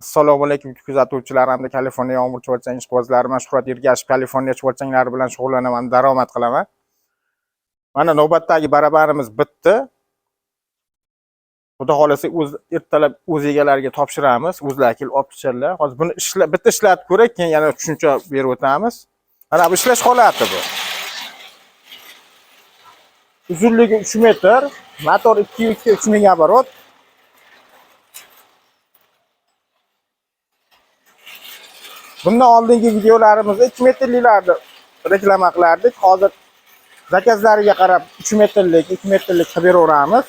Assalomu alaykum, kuzatuvchilar hamda Kaliforniya yomg'ir chuvalchang ishqibozlari. Man Shuhrat Ergashev, Kaliforniya chuvalchanglari bilan shug'ullanaman, daromad qilaman. Mana navbatdagi barabanimiz bitdi. Xudo xohlasa, o'z ertalab o'z egalariga topshiramiz, o'zlari kelib olib ketishadilar. Hozir buni bitta ishlatib ko'ray, keyin yana tushuncha berib o'tamiz. Mana bu ishlash holati bu. Uzunligi 3 metr, motor 2.2 3000 оборот. Bundan oldingi videolarimizda 2 metrliklarni reklama qilardik. Hozir zakazlariga qarab 3 metrlik, 2 metrlik qilib beraveramiz.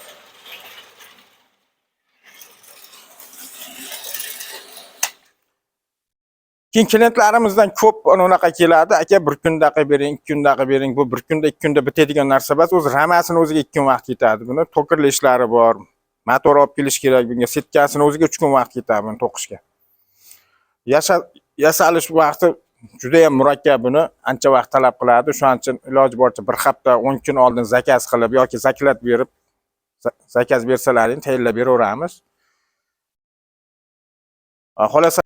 Keyin klientlarimizdan ko'p unaqa keladi. Aka, bir kunda qilib bering, 2 kunda qilib bering. Bu bir kunda, 2 kunda bitadigan narsa emas. O'zi ramasini o'ziga 2 kun vaqt ketadi. Buni to'kirli ishlari bor. Motor olib kelish kerak bunga. Setkasini o'ziga 3 kun vaqt ketadi buni to'qishga. Yasalish vaqti juda ham murakkab, buni ancha vaqt talab qiladi. Shuning uchun iloji boricha bir hafta, 10 kun oldin zakaz qilib yoki zaklat berib, zakaz bersalaring tayinlab beraveramiz. Xohlasa